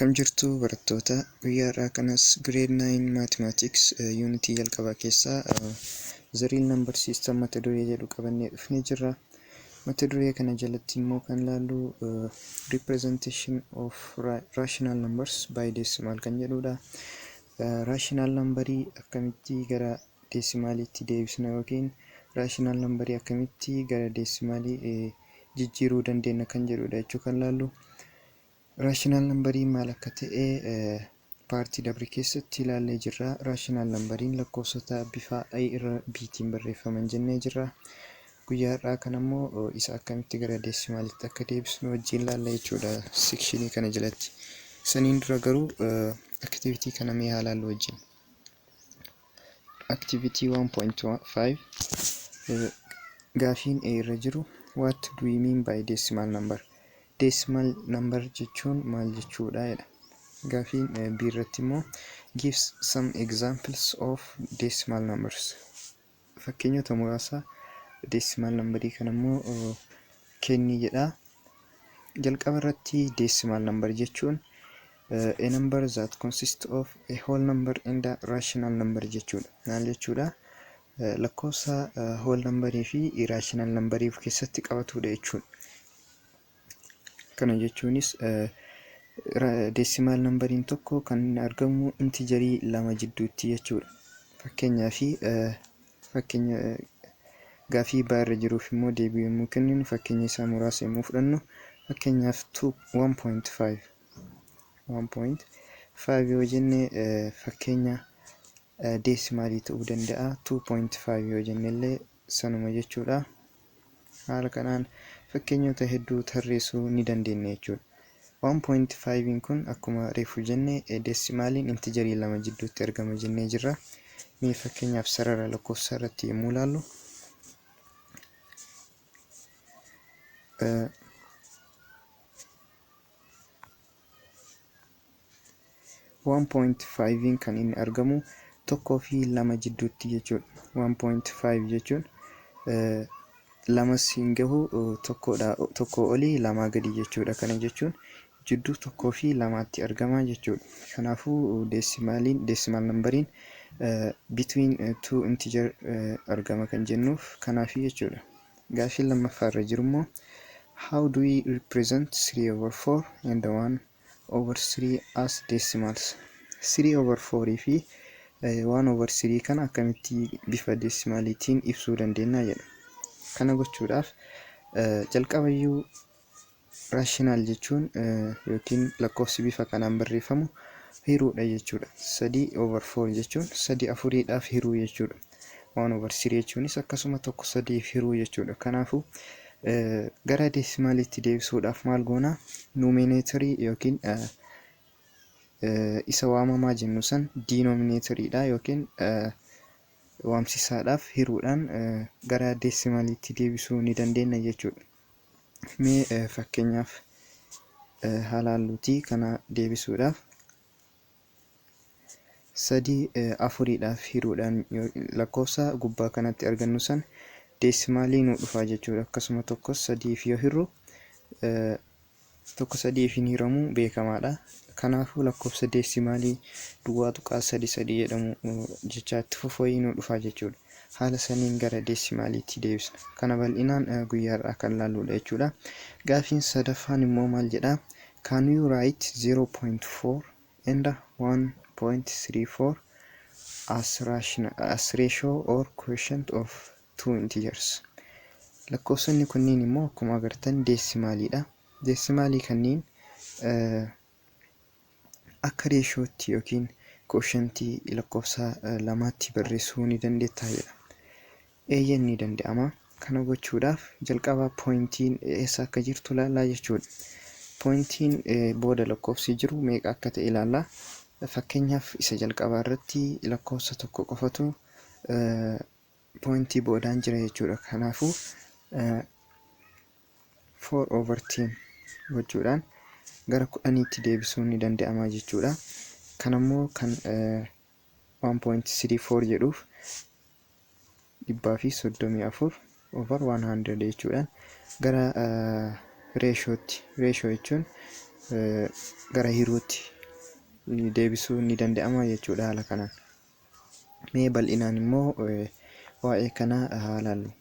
Akkam jirtu barattoota? Guyyaa har'aa kanas Grade 9 Mathematics yuunitii jalqabaa keessaa The Real Number System mata duree jedhu qabannee dhufnee jirra. Mata duree kana jalatti immoo kan ilaallu Representation of Rational Numbers by Decimal kan jedhudha. Rational numberii akkamitti gara deesimaaliitti deebisna yookiin rational numberii akkamitti gara deesimaalii jijjiiruu dandeenya kan jedhudha jechuu kan ilaallu. Rational numberii maal akka ta'e paartii dabre keessatti ilaallee jirra. Rational numberiin lakkoofsota bifa A irra B'tiin barreeffaman jennee jirra. Guyyaa har'aa kana immoo isa akkamitti gara deesimaalitti akka deebisnu wajjin ilaalla jechuudha sekshinii kana jalatti. Saniin dura garuu activity kana mee haa ilaallu wajjin. Activity 1.5, gaafiin A irra jiru, "What do we mean by decimal number?" Decimal number jechuun maal jechuudha jedha. Gaafiin B irratti immoo, "Give some examples of decimal numbers." Fakkeenyota muraasa decimal numberii kana immoo kenni jedha. Jalqaba irratti decimal number jechuun a number that consists of a whole number and a rational number jechuudha. Maal jechuudha? Lakkoofsa whole numberii fi irrational numberii of keessatti qabatudha jechuudha. Kana jechuunis decimal numberiin tokko kan inni argamu intijarii lama jidduutti jechuudha. Fakkeenyaa fi fakkeenya gaafii B irra jiruuf immoo deebii yommuu kenninu, fakkeenya isaa muraasa yommuu fudhannu, fakkeenyaaf 1.5 1.5 yoo jenne fakkeenya deesimaalii ta'uu danda'a. 2.5 yoo jenne illee sanuma jechuudha. Haala kanaan fakkeenyota hedduu tarreessuu ni dandeenya jechuudha. 1.5 kun akkuma reefu jenne deesimaaliin intijarii lama jidduutti argama jennee jirra. Mee fakkeenyaaf sarara lakkoofsa irratti yommuu ilaallu, 1.5 kan inni argamu tokkoo fi lama jidduutti jechuudha. 1.5 jechuun lamas hin gahu, tokkodha, tokkoo olii lamaa gadi jechuudha. Kana jechuun jidduu tokkoo fi lamaatti argama jechuudha. Kanaafuu deesimaaliin, decimal numberiin between two integer argama kan jennuuf kanaafi jechuudha. Gaaffiin lammaffaa irra jiru immoo, "How do we represent 3 over 4 and 1 over 3 as decimals?" 3 over 4 fi 1 over 3 kana akkamitti bifa deesimaaliitiin ibsuu dandeenya jedha. Kana gochuudhaaf jalqabayyuu rational jechuun yookiin lakkoofsi bifa kanaan barreeffamu hiruudha jechuudha. 3 over 4 jechuun sadii afuriidhaaf hiruu jechuudha. 1 over 3 jechuunis akkasuma tokko sadiif hiruu jechuudha. Kanaafuu gara deesimaaliitti deebisuudhaaf maal goona? Numeneetarii yookiin isa waamamaa jennu san diinomineetariidha yookiin waamsisaadhaaf hiruudhaan gara deesimaaliitti deebisuu ni dandeenya jechuudha. Mee fakkeenyaaf haa laalluutii, kana deebisuudhaaf sadii afuriidhaaf hiruudhaan lakkoofsa gubbaa kanatti argannu san deesimaalii nu dhufaa jechuudha. Akkasuma tokkos sadiif yoo hirru, tokko sadiif hin hiramu, beekamaadha. Kanaafuu lakkoofsa deesimaalii 0.33 jedhamu jechaatti fufooyii nu dhufaa jechuudha. Haala saniin gara deesimaaliitti deebisna. Kana bal'inaan guyyaa har'aa kan laalludha jechuudha. Gaafiin sadaffaan immoo maal jedhaa? "Can you write 0.4 and 1.34 as rational as ratio or quotient of two integers?" Lakkoofsonni kunniin immoo akkuma agartan deesimaaliidha. Deesimaalii kanneen akka reeshootti yookiin quotientii lakkoofsa lamaatti barreessuu ni dandeettaa jedha. Eeyyan, ni danda'ama. Kana gochuudhaaf jalqaba poointiin eessa akka jirtu ilaallaa jechuudha. Poointiin booda lakkoofsi jiru meeqa akka ta'e ilaallaa. Fakkeenyaaf isa jalqabaa irratti lakkoofsa tokko qofatu poointii boodaan jira jechuudha. Kanaafuu 4 over 10 gochuudhaan gara 10tti deebisuun ni danda'ama jechuudha. Kanammoo kan 1.34 jedhuuf 134 over 100 jechuudhaan gara reeshootti, reeshoo jechuun gara hiruutti deebisuu ni danda'ama jechuudha haala kanaan. Mee bal'inaan immoo waa'ee kanaa haa ilaallu.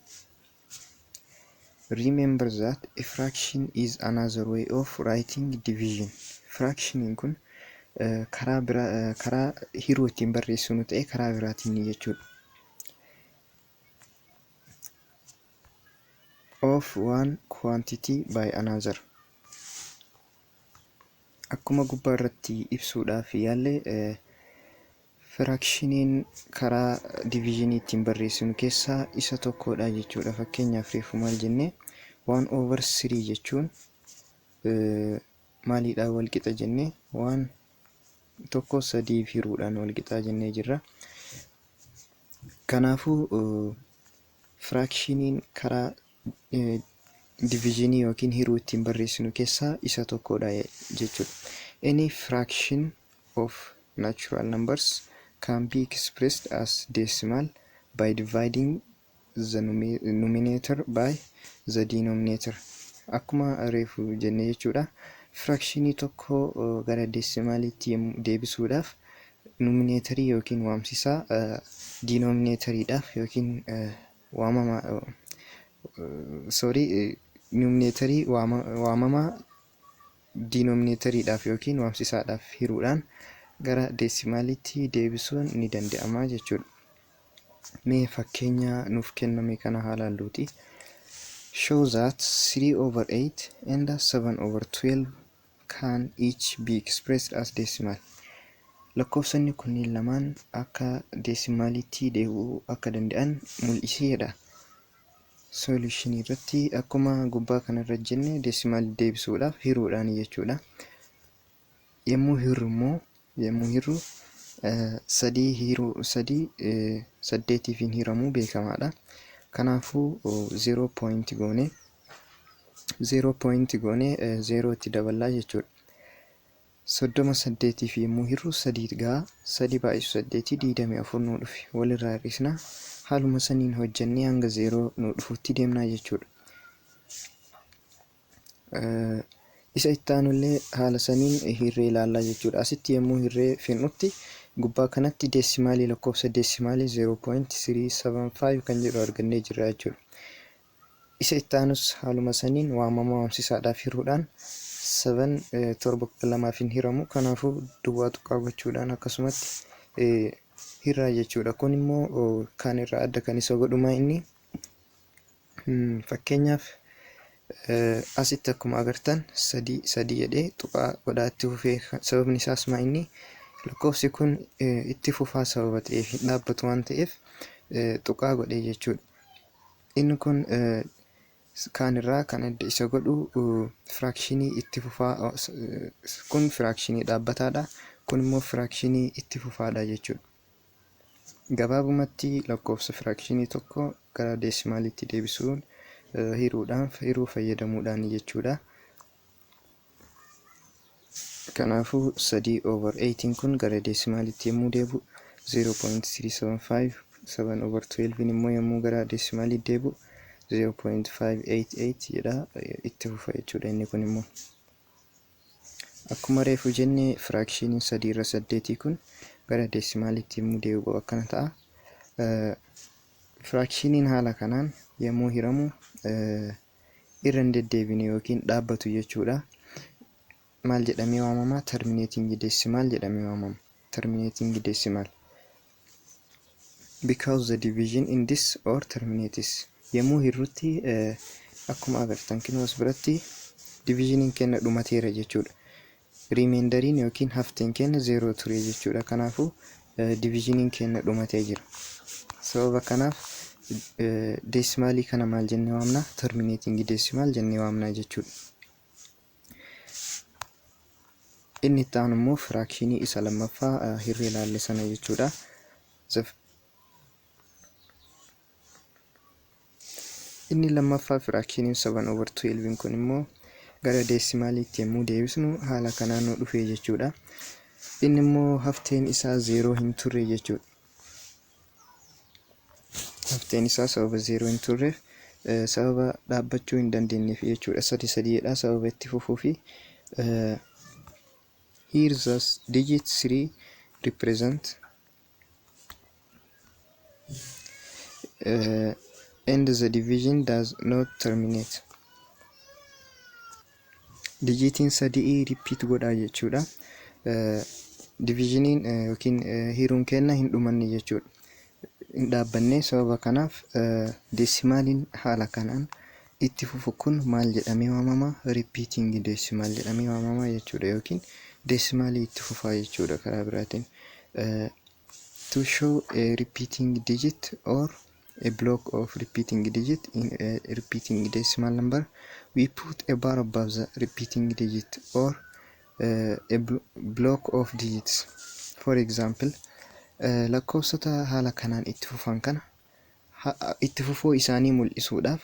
Remember that a fraction is another way of writing division. Fractioniin kun karaa biraa, karaa hiruu ittiin barreessinu ta'e karaa biraatiin jechuudha. Of one quantity by another. Akkuma gubbaa irratti ibsuudhaaf yaalle, firaakshiniin karaa diviizhinii ittiin barreessinu keessaa isa tokkodha jechuudha. Fakkeenyaaf reefu maal jennee, 1 over 3 jechuun maaliidhaan wal qixa jennee? Waan tokko sadiif hiruudhaan wal qixaa jennee jirra. Kanaafuu firaakshiniin karaa diviizhinii yookiin hiruu ittiin barreessinu keessaa isa tokkodha jechuudha. Any fraction of natural numbers can be expressed as decimal by dividing the numerator by the denominator. Akkuma reefu jenne jechuudha. Firaakshinii tokko gara deesimaaliitti deebisuudhaaf numineetarii yookiin waamsisaa denominatoriidhaaf yookiin waamama, sorry, numineetarii waamamaa denominatoriidhaaf yookiin waamsisaadhaaf hiruudhaan gara deesimaaliitti deebisuun ni danda'ama jechuudha. Mee fakkeenya nuuf kenname kana haa ilaalluuti. Show that 3 over 8 and 7 over 12 can each be expressed as decimal. Lakkoofsonni kunneen lamaan akka deesimaaliitti deebi'uu akka danda'an mul'iseedha. Solution irratti akkuma gubbaa kanarra jenne, deesimaalii deebisuudhaaf hiruudhaan jechuudha. Yommuu hirru immoo, yommuu hirru, sadii hiruu sadii saddeetiif hin hiramuu, beekamaadha. Kanaafuu zero point goone, zero point goone, zeeroo itti daballaa jechuudha. 30 saddeetiif yommuu hirru sadii gahaa. Sadii baay'isu saddeetii 24 nuu dhufe. Walirraa hir'isna. Haaluma saniin hojjennee hanga zeeroo nuu dhufutti deemnaa jechuudha. Isa itti aanullee haala saniin hirree ilaallaa jechuudha. Asitti yommuu hirree finnutti gubbaa kanatti deesimaalii, lakkoofsa deesimaalii 0.375 kan jedhu argannee jirra jechuudha. Isa itti aanus haaluma saniin waamamaa waamsisaadhaaf hiruudhaan, 7 torba 12f hin hiramu, kanaafuu duwwaa tuqaa gochuudhaan akkasumatti hirraa jechuudha. Kun immoo kan irraa adda kan isa godhumaa inni, fakkeenyaaf asitti akkuma agartan sadii sadii jedhee tuqaa godhaa itti fufee. Sababni isaas maa inni, lakkoofsi kun itti fufaa sababa ta'eef, hin dhaabbatu waan ta'eef tuqaa godhee jechuudha. Inni kun kaan irraa kan adda isa godhu firaakshinii itti fufaa. Kun firaakshinii dhaabbataadha. Kun immoo firaakshinii itti fufaadha jechuudha. Gabaabumatti lakkoofsa firaakshinii tokko gara deesimaaliitti deebisuun hiruudhaan, hiruu fayyadamuudhaan jechuudha. Kanaafuu 3 over 18 kun gara deesimaaliitti yommuu deebi'u 0.375, 7 over 12 immoo yommuu gara deesimaaliitti deebi'u 0.588 jedha, itti fufa jechuudha inni kun immoo. Akkuma reefu jenne, firaakshiniin sadii irra saddeetii kun gara deesimaaliitti yommuu deebi'u akkana ta'a. Firaakshiniin haala kanaan yommuu hiramu irra hin deddeebine yookiin dhaabbatu jechuudha. Maal jedhamee waamama? Terminating decimal jedhamee waamama. Terminating decimal. Because the division ends or terminates. Yommuu hirrutti akkuma agartan kinoo as biratti divisioniin kenna dhumateera jechuudha. Remainderiin yookiin hafteen kenna zeeroo ture jechuudha. Kanaafuu divisioniin kenna dhumatee jira. Sababa kanaaf deesimaalii kana maal jennee waamna? Terminating decimal jennee waamna jechuudha. Inni itti aanu immoo firaakshinii isa lammaffaa hirree ilaalle sana jechuudha. Inni lammaffaa firaakshiniin 7 over 12 kun immoo gara deesimaaliitti yommuu deebisnu haala kanaan nu dhufee jechuudha. Inni immoo hafteen isaa zeeroo hin turre jechuudha. Hafteen isaa sababa zeeroo hin turreef, sababa dhaabbachuu hin dandeenyeef jechuudha. Sadi sadiidha sababa itti fufuu fi Here the digit 3 represent and the division does not terminate. Dijiitiin sadii repeat godhaa jechuudha. Divisioniin yookiin hiruun kenna hin dhumanne jechuudha. Hin dhaabbanne. Sababa kanaaf deesimaaliin haala kanaan itti fufu kun maal jedhamee waamama? Repeating decimal jedhamee waamama jechuudha, yookiin deesimaalii itti fufaa jechuudha karaa biraatiin. To show a repeating digit or a block of repeating digit in a repeating decimal number, we put a bar above the repeating digit or a block of digits. For example, lakkoofsota haala kanaan itti fufan kana itti fufuu isaanii mul'isuudhaaf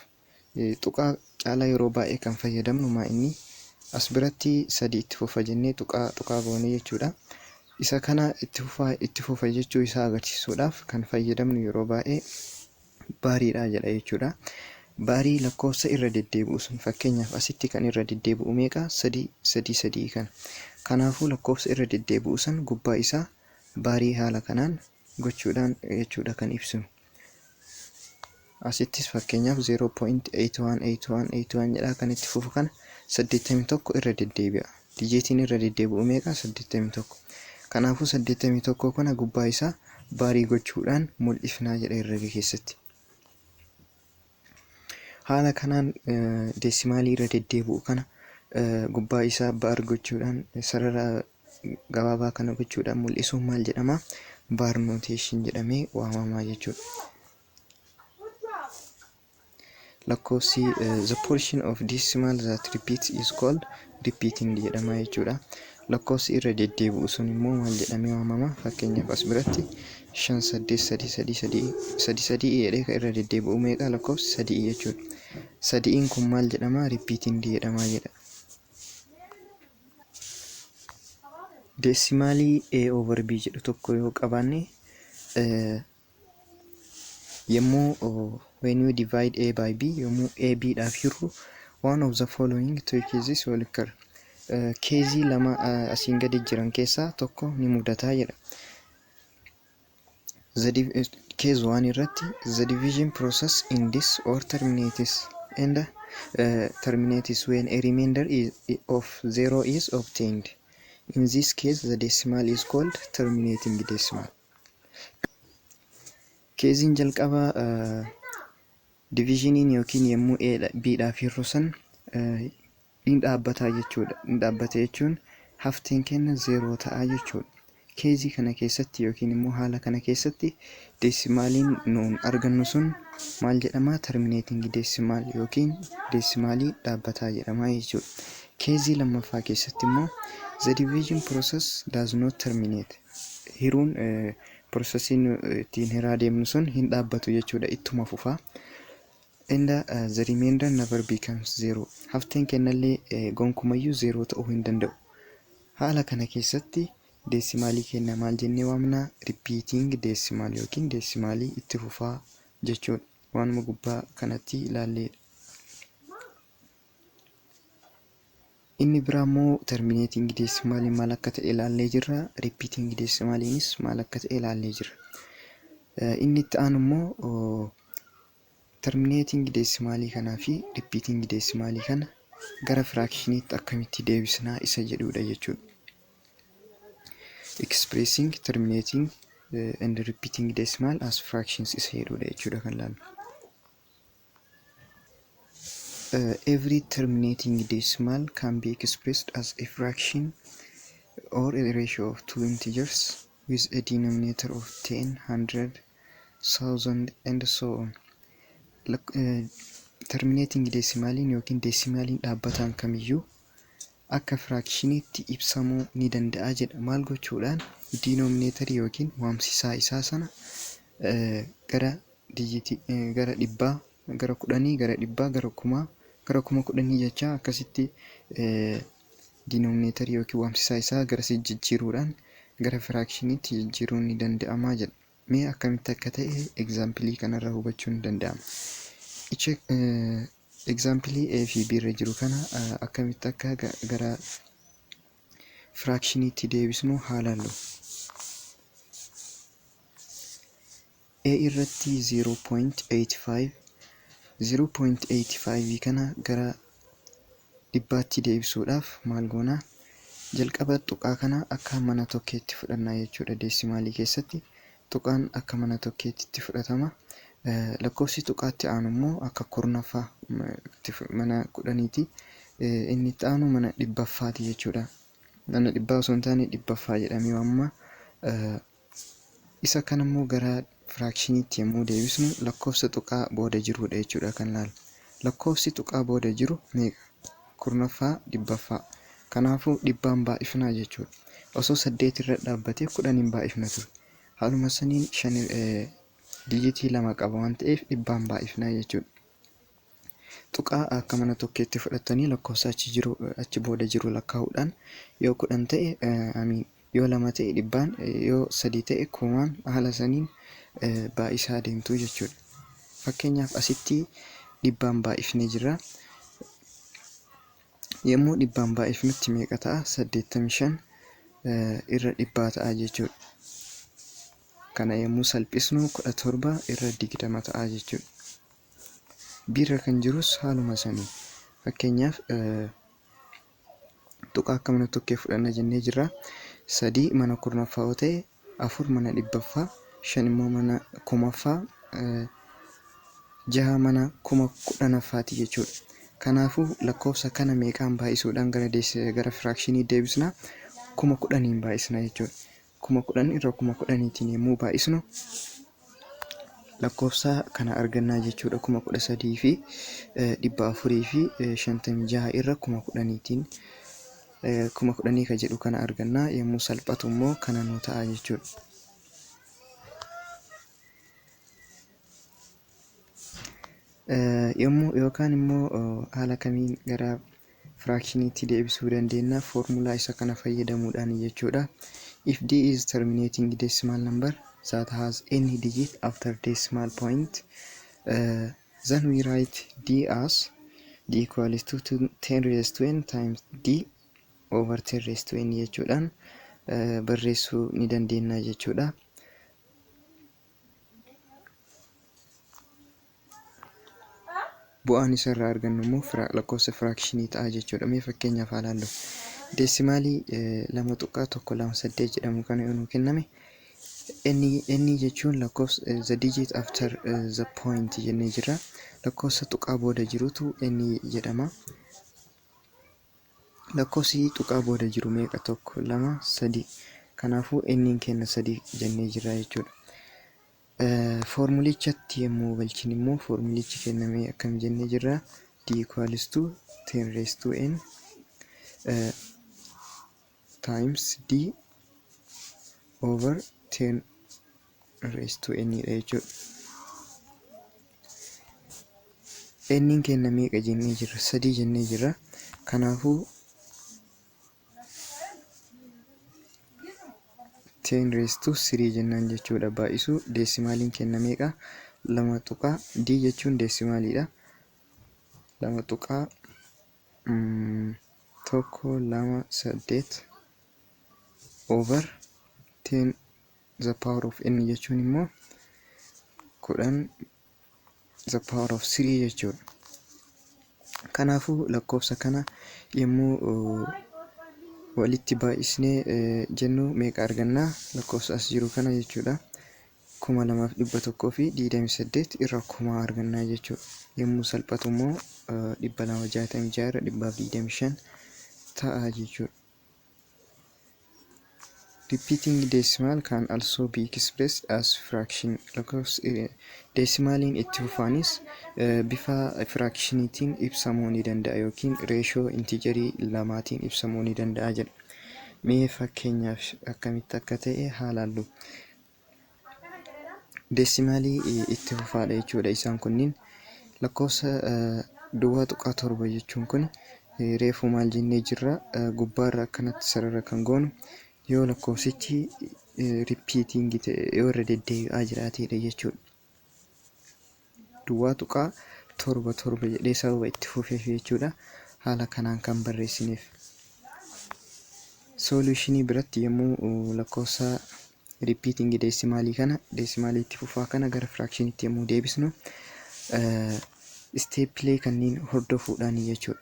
tuqaa caalaa yeroo baay'ee kan fayyadamnu maa inni as biratti sadi itti fufa jennee tuqaa tuqaa goone jechuudha. Isa kana itti fufaa itti fufa jechuu isaa agarsiisuudhaaf kan fayyadamnu yeroo baay'ee baariidha jedha jechuudha. Baarii lakkoofsa irra deddeebi'u sun, fakkeenyaaf asitti kan irra deddeebi'u meeqa? Sadii, sadii, sadii kana. Kanaafuu lakkoofsa irra deddeebi'u san gubbaa isaa baarii haala kanaan gochuudhaan jechuudha kan ibsinu. Asittis fakkeenyaaf 0.818181 jedha. Kan itti fufu kana 81 irra deddeebi'a. Dijiitiin irra deddeebi'u meeqa? 81. Kanaafuu 81 kana gubbaa isaa baarii gochuudhaan mul'ifnaa jedha herrega keessatti. Haala kanaan deesimaalii irra deddeebi'u kana gubbaa isaa bar gochuudhaan, sarara gabaabaa kana gochuudhaan mul'isuun maal jedhama? Bar notation jedhamee waamamaa jechuudha. Lakkoofsi the portion of decimal that repeats is called repeating jedhama jechuudha. Lakkoofsi irra deddeebi'u sun immoo maal jedhamee waamama? Fakkeenyaaf as biratti 5 8 3 3 3 3 3 jedhee kan irra deddeebi'u meeqa? Lakkoofsi sadii jechuudha. Sadiin kun maal jedhama? Repeating jedhama jedha. Deesimaalii A over B jedhu tokko yoo qabaanne, yommuu when you divide A by B, yommuu A B dhaaf hirru, one of the following two cases will occur. Keezii lama asiin gadi jiran keessaa tokko ni mudataa jedha. Case 1 irratti the division process ends or terminates and terminates when a remainder of 0 is obtained. In this case, the decimal is called terminating decimal. Keeziin jalqabaa divisioniin yookiin yommuu A B dhaaf hirru san ni dhaabbataa jechuudha. Ni dhaabbata jechuun hafteen kenna 0 ta'a jechuudha. Keezii kana keessatti yookiin immoo haala kana keessatti deesimaaliin nuun argannu sun maal jedhama? Terminating decimal yookiin deesimaalii dhaabbataa jedhama jechuudha. Keezii lammaffaa keessatti immoo the division process does not terminate. Hiruun, processiin ittiin hiraa deemnu sun hin dhaabbatu jechuudha, ittuma fufaa. And the remainder never becomes zero. Hafteen kennallee gonkumayyuu zero ta'uu hin danda'u. Haala kana keessatti deesimaalii kenna maal jennee waamna? Repeating decimal yookiin deesimaalii itti fufaa jechuudha. Waanuma gubbaa kanatti ilaalleedha. Inni biraa immoo terminating deesimaaliin maal akka ta'e ilaallee jirra. Repeating deesimaaliinis maal akka ta'e ilaallee jirra. Inni itti aanu immoo terminating deesimaalii kanaa fi repeating deesimaalii kana gara firaakshiniitti akkamitti deebisnaa isa jedhudha jechuudha. Expressing terminating and repeating decimal as fractions isa jedhudha jechuudha kan ilaallu. Every terminating decimal can be expressed as a fraction or a ratio of two integers with a denominator of 10, 100, 1000 and so on. Terminating deesimaaliin yookiin deesimaaliin dhaabbataan kamiyyuu akka firaakshiniitti ibsamuu ni danda'a jedha. Maal gochuudhaan? Denominaatorii yookiin waamsisaa isaa sana gara dijitii, gara dhibbaa, gara kudhanii, gara dhibbaa, gara kumaa, gara 10,000 jechaa akkasitti denominaatorii yookiin waamsisaa isaa garasii jijjiiruudhaan gara firaakshiniitti jijjiiruun ni danda'ama jedha. Mee akkamitti akka ta'e egzaampilii kanarraa hubachuun ni danda'ama. Egzaampilii A fi B irra jiru kana akkamitti akka gara firaakshiniitti deebisnu haa laallu. A irratti 0.85, 0.85 kana gara dhibbaatti deebisuudhaaf maal goonaa? Jalqaba tuqaa kana akka mana tokkeetti fudhannaa jechuudha. Deesimaalii keessatti tuqaan akka mana tokkeetti fudhatama. Lakkoofsi tuqaatti aanu immoo akka kurnaffaa mana kudhaniiti. Inni itti aanu mana dhibbaffaati jechuudha. Mana dhibbaa osoo hin taane dhibbaffaa jedhamee waamama. Isa kana immoo gara firaakshiniitti yommuu deebisnu lakkoofsa tuqaa booda jirudha jechuudha kan laalu. Lakkoofsi tuqaa booda jiru meeqa? Kurnaffaa, dhibbaffaa. Kanaafuu dhibbaan baay'ifnaa jechuudha. Osoo 8 irra dhaabbatee 10n baay'ifna ture. Haaluma saniin shan dijitii 2 qaba waan ta'eef dhibbaan baay'ifnaa jechuudha. Tuqaa akka mana tokkeetti fudhatanii lakkoofsa achi jiru achi booda jiru lakkaa'uudhaan yoo 10 ta'e, amiin, yoo 2 ta'e dhibbaan, yoo 3 ta'e kumaan, haala saniin baay'isaa deemtu jechuudha. Fakkeenyaaf asitti dhibbaan baay'ifnee jirra. Yommuu dhibbaan baay'ifnutti meeqa ta'a? 85 irra dhibbaa ta'a jechuudha. Kana yommuu salphisnu 17 irra 20 ta'a jechuudha. Biirra kan jirus haaluma sanii. Fakkeenyaaf tuqaa akka mana tokkee fudhanna jennee jirra. 3 mana kurnaffaa yoo ta'e, 4 mana dhibbaffaa, 5 immoo mana kumaffaa, 6 mana 10,000ffaati jechuudha. Kanaafuu lakkoofsa kana meeqaan baay'isuudhaan gara firaakshinii deebisna? 10,000n baay'isna jechuudha. 10,000 irra 10,000tiin yommuu baay'isnu lakkoofsa kana argannaa jechuudha. 13,456 irra 10,000tiin 10,000 ka jedhu kana argannaa. Yommuu salphatu immoo kana nuu ta'a jechuudha. Yommuu yookaan immoo haala kamiin gara firaakshiniitti deebisuu dandeenya? Foormulaa isa kana fayyadamuudhaan jechuudha. If d is terminating decimal number that has any digit after decimal point, then we write d as d equals to 10 raised to n times d over 10 raised to n jechuudhaan barreessuu ni dandeenya jechuudha. Bu'aan isa irraa argannu immoo lakkoofsa firaakshinii ta'a jechuudha. Mee fakkeenyaaf haa ilaallu. Deesimaalii 2.128 jedhamu kana yoo nuu kenname, inni jechuun lakkoofsa the digit after the point jennee jirra. Lakkoofsa tuqaa booda jirutu inni jedhama. Lakkoofsi tuqaa booda jiru meeqa? 1, 2, 3. Kanaafuu inniin kenna 3 jennee jirra jechuudha. Foormulichatti yommuu galchinu immoo foormulichi kennamee akkam jennee jirra? D equals to 10 raised to n times d over 10 raised to n dha jechuudha. N'n kenna meeqa jennee jirra? 3 jennee jirra. Kanaafuu 10 raised to 3 jennaan jechuudha. Baay'isuu deesimaaliin kenna meeqa? 2 tuqaa, d jechuun deesimaaliidha. 2 tuqaa 1 2 8 over 10 the power of n jechuun immoo 10 the power of 3 jechuudha. Kanaafuu lakkoofsa kana yommuu walitti baay'isnee jennu meeqa argannaa? Lakkoofsa as jiru kana jechuudha. 2128 irra kuma argannaa jechuudha. Yommuu salphatu immoo 266 irra 125 ta'a jechuudha. Repeating decimal can also be expressed as fraction. Lakkoofsi deesimaaliin itti fufaanis bifa firaakshiniitiin ibsamuu ni danda'a yookiin reeshoo intiijarii lamaatiin ibsamuu ni danda'a jedha. Mee fakkeenyaaf akkamitti akka ta'e haa laallu. Deesimaalii itti fufaadha jechuudha isaan kunniin. Lakkoofsa 0.7 jechuun kun reefu maal jennee jirra? Gubbaarra akkanatti sarara kan goonu yoo lakkoofsichi repeating ta'e, yoo irra deddeebi'aa jiraateedha jechuudha. 0.77 jedhee sababa itti fufeef jechuudha. Haala kanaan kan barreessineef. Solutionii biratti yommuu lakkoofsa repeating decimalii kana, decimalii itti fufaa kana gara fractioniitti yommuu deebisnu, stepilee kanneen hordofuudhaan jechuudha.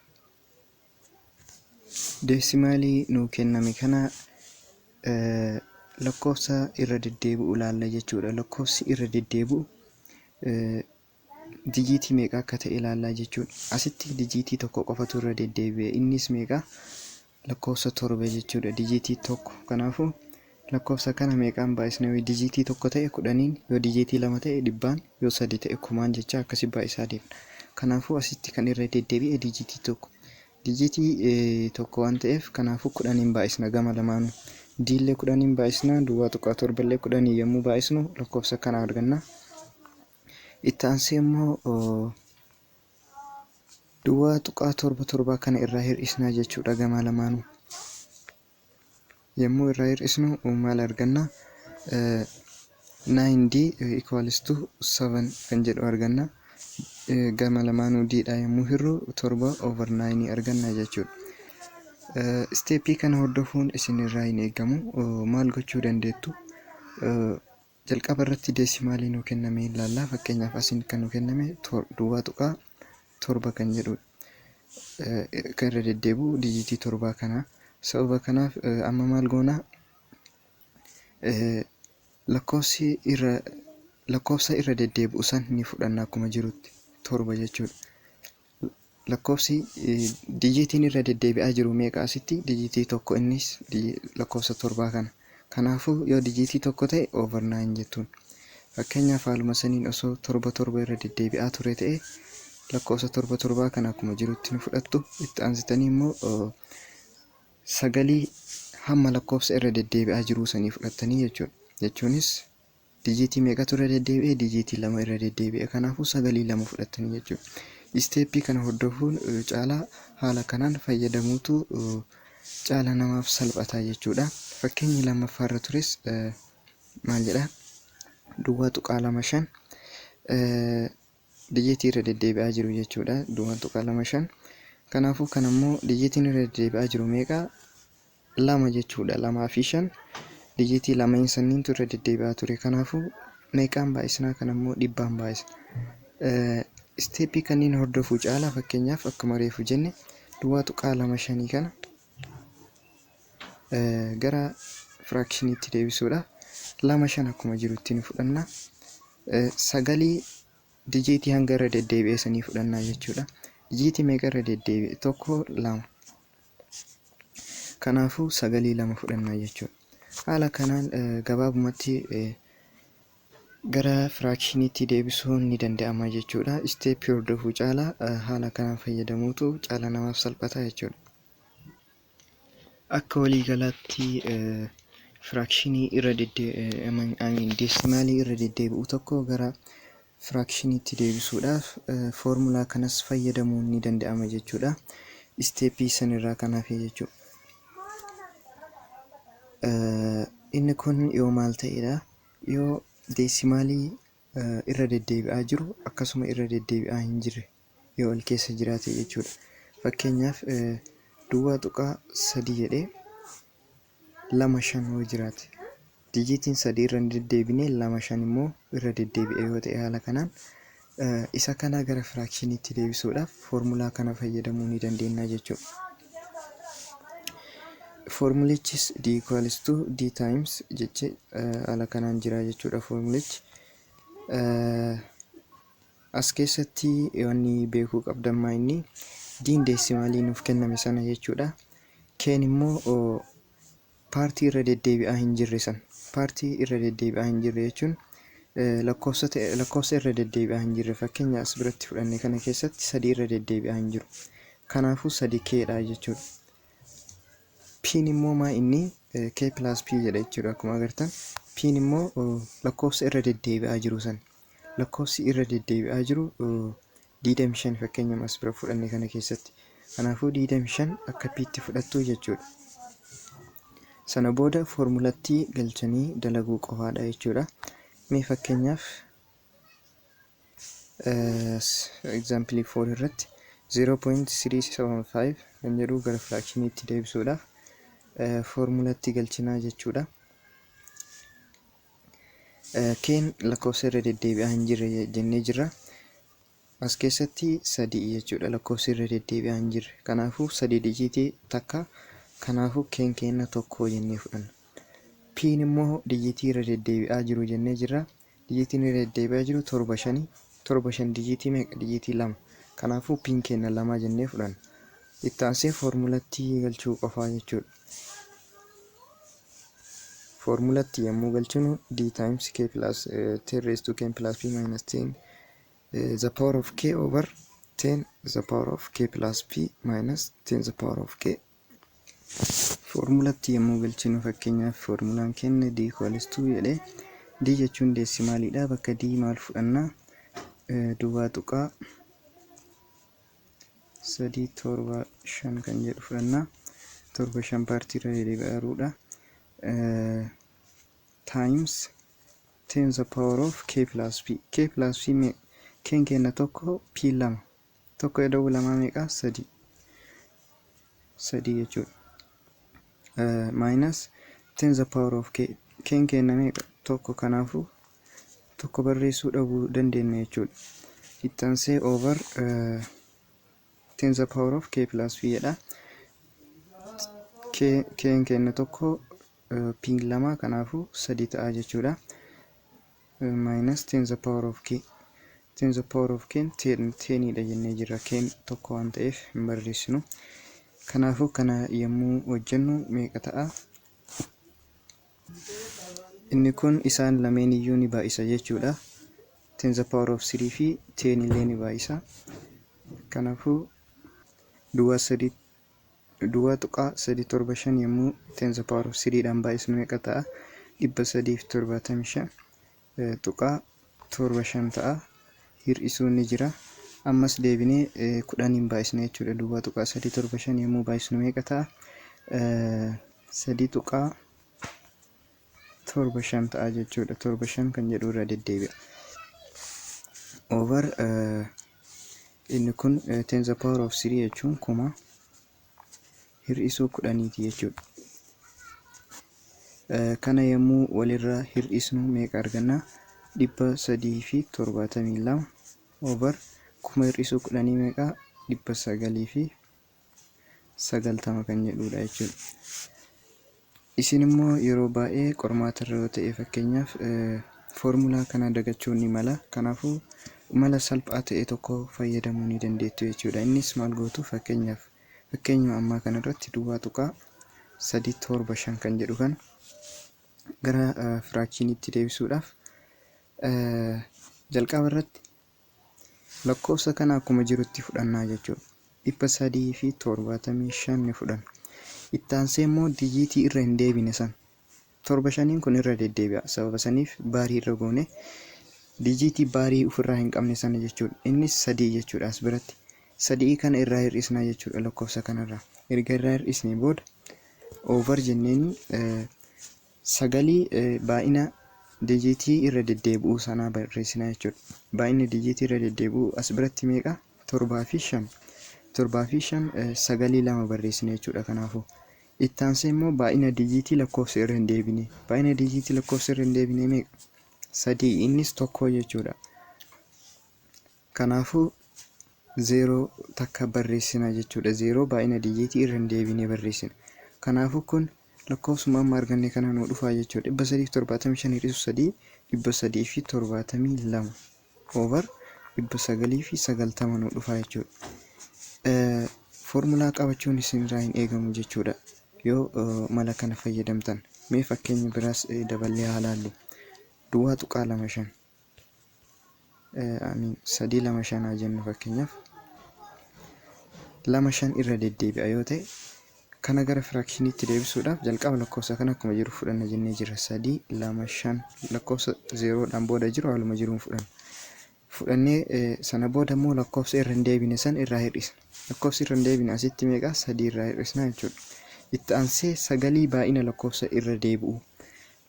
Decimalii nuu kenname kana lakkoofsa irra deddeebi'u ilaalla jechuudha. Lakkoofsi irra deddeebi'u digitii meeqa akka ta'e ilaallaa jechuudha. Asitti digitii tokko qofatu irra deddeebi'e. Innis meeqa? Lakkoofsa 7 jechuudha. Digitii tokko. Kanaafuu lakkoofsa kana meeqaan baay'isna? Yoo digitii tokko ta'e 10n, yoo digitii lama ta'e 100n, yoo sadi ta'e 1000n jecha akkasii baay'isaa deemna. Kanaafuu asitti kan irra deddeebi'e digitii tokko. Digitii tokko waan ta'eef, kanaafuu 10n baay'isna gama lamaanuu. Diillee 10n baay'isna, 0.7llee 10 yommuu baay'isnu lakkoofsa kana arganna. Itti aansee immoo 0.77 kana irraa hir'isnaa jechuudha gama lamaanuu. Yommuu irraa hir'isnu maal arganna? 9D equals to 7 kan jedhu arganna. Gama lamaanuu D dha yommuu hirru 7 over 9 arganna jechuudha. Stepii kana hordofuun isin irraa hin eegamu. Maal gochuu dandeettu? Jalqaba irratti decimalii nuu kenname ilaalla. Fakkeenyaaf, asiin kan nuu kenname 0.7 kan jedhudha. Kan irra deddeebi'u digitii torbaa kana. Sababa kanaaf amma maal goona? Lakkoofsi irra lakkoofsa irra deddeebi'u san ni fudhanna akkuma jirutti, 7 jechuudha. Lakkoofsi digitiin irra deddeebi'aa jiru meeqa asitti? Digitii tokko, innis lakkoofsa torbaa kana. Kanaafuu yoo digitii tokko ta'e over 9 jettuun. Fakkeenyaaf, haaluma saniin osoo 7 7 irra deddeebi'aa ture ta'e, lakkoofsa 7 torbaa kana akkuma jirutti ni fudhattu. Itti aansitanii immoo sagalii hamma lakkoofsa irra deddeebi'aa jiruu sanii fudhattanii jechuudha. Jechuunis digitii meeqatu irra deddeebi'e? Digitii lama irra deddeebi'e. Kanaafuu sagalii lama fudhattanii jechuudha. Stepii kana hordofuun caalaa haala kanaan fayyadamuutu caala namaaf salphata jechuudha. Fakkeenyi lammaffaarra tures maal jedhaa? 0.25 digitii irra deddeebi'aa jiru jechuudha. 0.25. Kanaafuu kan ammoo digitiin irra deddeebi'aa jiru meeqa? Lama jechuudha. Lamaa fi shan, digitii lameen sanniintu irra deddeebi'aa ture. Kanaafuu meeqaan baay'isnaa? Kan ammoo 100n baay'isna. Stepii kanneen hordofuu caalaa, fakkeenyaaf, akkuma reefu jenne 0.25 kana gara fractioniitti deebisuudhaaf 25 akkuma jirutti ni fudhanna. Sagalii digitii hanga irra deddeebi'ee sanii fudhannaa jechuudha. Digitii meeqa irra deddeebi'e? Tokko, lama. Kanaafuu sagalii lama fudhannaa jechuudha. Haala kanaan gabaabumatti gara fractioniitti deebisuun ni danda'ama jechuudha. Stepii hordofuu caalaa haala kanaan fayyadamuutu caala namaaf salphata jechuudha. Akka waliigalaatti fractionii irra decimalii irra deddeebi'u tokko gara fractioniitti deebisuudhaaf foormulaa kanas fayyadamuun ni danda'ama jechuudha. Stepii sanirraa kan hafe jechuudha. Inni kun yoo maal ta'edha? Yoo decimalii irra deddeebi'aa jiru akkasuma irra deddeebi'aa hin jirre yoo ol keessa jiraate jechuudha. Fakkeenyaaf, 0.3 jedhee 25 yoo jiraate, digitiin sadii irra hin deddeebine, 25 immoo irra deddeebi'e yoo ta'e, haala kanaan isa kana gara fractioniitti deebisuudhaaf foormulaa kana fayyadamuu ni dandeenya jechuudha. Foormulichis d equals to d times jeche haala kanaan jira jechuudha foormulichi. As keessatti wanni beekuu qabdan maa inni diin decimalii nuuf kenname sana jechuudha. Keen immoo partii irra deddeebi'aa hin jirre san. Partii irra deddeebi'aa hin jirre jechuun lakkoofsa irra deddeebi'aa hin jirre, fakkeenya as biratti fudhanne kana keessatti sadii irra deddeebi'aa hin jiru. Kanaafuu sadi keedha jechuudha. Piin immoo maa inni k plus p jedha jechuudha akkuma agartan. Piin immoo lakkoofsa irra deddeebi'aa jiru san. Lakkoofsi irra deddeebi'aa jiru 25 fakkeenya as bira fudhanne kana keessatti. Kanaafuu 25 akka piitti fudhattu jechuudha. Sana booda foormulattii galchanii dalaguu qofaadha jechuudha. Mee fakkeenyaaf example 4 irratti 0.375 kan jedhu gara fractioniitti deebisuudhaaf Foormulatti galchinaa jechuudha. K'n lakkoofsa irra deddeebi'aa hin jirre jennee jirra. As keessatti sadii jechuudha, lakkoofsi irra deddeebi'aa hin jirre. Kanaafuu sadii dijiitii takka, kanaafuu K'n kenna tokko jennee fudhanna. P'n immoo dijiitii irra deddeebi'aa jiru jennee jirra. Dijiitiin irra deddeebi'aa jiru torba shani. Torba shan dijiitii meeqa? Dijiitii lama. Kanaafuu P'n kenna lama jennee fudhanna. Itti aansee foormulatti galchuu qofaa jechuudha. Foormulatti yommuu galchinu, d times k plus 10 raised to k plus p minus 10 the power of k over 10 the power of k plus p minus 10 the power of k. Foormulatti yommuu galchinu, fakkeenyaaf foormulaan kenna d equals to jedhee, d jechuun deesimaaliidha. Bakka d maal fudhannaa? 0.375 kan jedhu fudhannaa. Torba shan paartii irra deddeebi'aaruudha. Times 10 the power of k plus p. K plus p, k'n kenna tokko, p lama. Tokko ida'uu lamaa meeqa? Sadi. Sadii jechuudha. Minus 10 the power of k. K'n kenna meeqa? Tokko. Kanaafuu tokko barreessuu dhabuu dandeenya jechuudha. Itti aansee over 10 the power of k plus p jedha. K'n kenna tokko, p'n lama, kanaafuu sadi ta'a jechuudha. Minus 10 the power of k. 10 the power of k tenidha jennee jirra. K'n tokko waan ta'eef hin barreessinu. Kanaafuu kana yommuu hojjennu meeqa ta'a? Inni kun isaan lameen iyyuu ni baay'isa jechuudha. 10 the power of 3 fi 10 illee ni baay'isa. Kanaafuu duwwaa sadii 0.375 yommuu 10 the power of 3 dhaan baay'isnu meeqa ta'a? 375.75 ta'a. Hir'isuun ni jira. Ammas deebinee 10n baay'isna jechuudha. 0.375 yommuu baay'isnu meeqa ta'a? 3.75 ta'a jechuudha. Torba shan kan jedhu irra deddeebi'a. Over inni kun 10 the power of 3 jechuun kuma hir'isuu 10ti jechuudha. Kana yommuu walirraa hir'isnu meeqa arganna? 372 over kuma hir'isuu 10 meeqa? 990 kan jedhudha jechuudha. Isin immoo yeroo baay'ee qormaata irra yoo ta'e, fakkeenyaaf, foormulaa kana dagachuun ni mala. Kanaafuu mala salphaa ta'e tokko fayyadamuu ni dandeettu jechuudha. Innis maal gootu? Fakkeenyaaf, fakkeenyuma ammaa kanarratti 0.375 kan jedhu kana gara firaakshiniitti deebisuudhaaf, jalqaba irratti lakkoofsa kana akkuma jirutti fudhannaa jechuudha. 375 ni fudhanna. Itti aansee immoo dijiitii irra hin deebine san, torba shaniin kun irra deddeebi'a. Sababa saniif baarii irra goone, dijiitii baarii ofirraa hin qabne sana jechuudha. Innis sadii jechuudha as biratti. Sadii kana irraa hir'isnaa jechuudha lakkoofsa kanarraa. Erga irraa hir'isnee booda over jenneeni sagalii baay'ina dijiitii irra deddeebi'uu sanaa barreessinaa jechuudha. Baay'inni dijiitii irra deddeebi'uu as biratti meeqa? Torbaa fi shan. Torbaa fi shan sagalii lama barreessina jechuudha kanaafuu. Itti aansee immoo baay'ina dijiitii lakkoofsa irra hin deebine. Baay'ina dijiitii lakkoofsa irra hin deebine meeqa? Sadii, innis tokko jechuudha. Kanaafuu zeeroo takka barreessina jechuudha. Zeeroo baay'ina dijiitii irra hin deebine barreessina. Kanaafuu kun lakkoofsuma amma arganne kana nuu dhufaa jechuudha. 375 hir'isu sadii, 372 over 990 nuu dhufaa jechuudha. Foormulaa qabachuun isinirraa hin eegamu jechuudha, yoo mala kana fayyadamtan. Mee fakkeenya biraas daballee haa laallu. 0.25, 325 haa jennu fakkeenyaaf. Lama shan irra deddeebi'a yoo ta'e, kana gara firaakshiniitti deebisuudhaaf jalqaba lakkoofsa kana akkuma jiru fudhanna jennee jira. Sadii lama shan, lakkoofsa zeeroodhaan booda jiru haaluma jiruun fudhanna. Fudhannee sana booda immoo lakkoofsa irra hin deebine san irraa hir'isna. Lakkoofsi irra hin deebine asitti meeqa? Sadii irraa hir'isna jechuudha. Itti aansee sagalii baay'ina lakkoofsa irra deebi'u.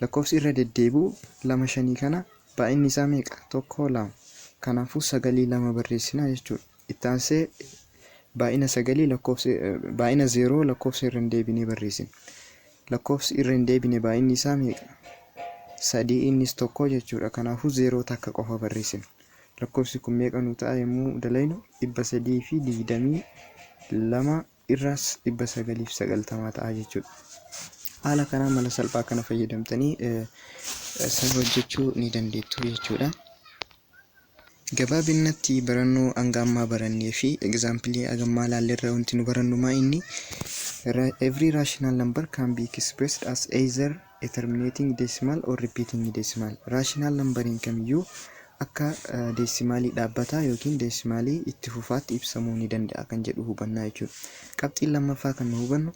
Lakkoofsi irra deddeebi'u lama shanii kana baay'inni isaa meeqa? Tokko, lama. Kanaafuu sagalii lama barreessina jechuudha. Itti aansee baay'ina sagalii lakkoofsa, baay'ina zeeroo lakkoofsa irra hin deebinee barreessina. Lakkoofsi irra hin deebine baay'inni isaa meeqa? Sadii, innis tokko jechuudha. Kanaafuu zeeroo takka qofa barreessina. Lakkoofsi kun meeqa nu ta'a yommuu dalaynu? 322 irraas 990 ta'a jechuudha. Haala kanaan mala salphaa kana fayyadamtanii san hojjechuu ni dandeettu jechuudha. Gabaabinatti barannoo hanga ammaa barannee fi example hagammaa ilaalleerra wanti nu barannu maa inni? Every rational number can be expressed as either a terminating decimal or repeating decimal. Rational numberiin kamiyyuu akka deesimaalii dhaabbataa yookiin deesimaalii itti fufaatti ibsamuu ni danda'a kan jedhu hubannaa jechuudha. Qabxiin lammaffaa kan nu hubannu,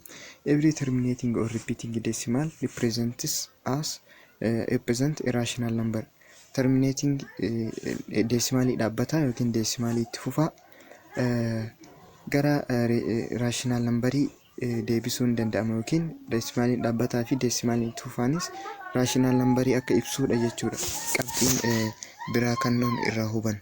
every terminating or repeating decimal represents as represent a rational number. Terminating deesimaalii dhaabbataa yookiin deesimaalii itti fufaa gara rational numberii deebisuu ni danda'ama, yookiin deesimaaliin dhaabbataa fi deesimaaliin itti fufaanis rational numberii akka ibsuudha jechuudha. Qabxiin biraa kan nuun irraa hubannu.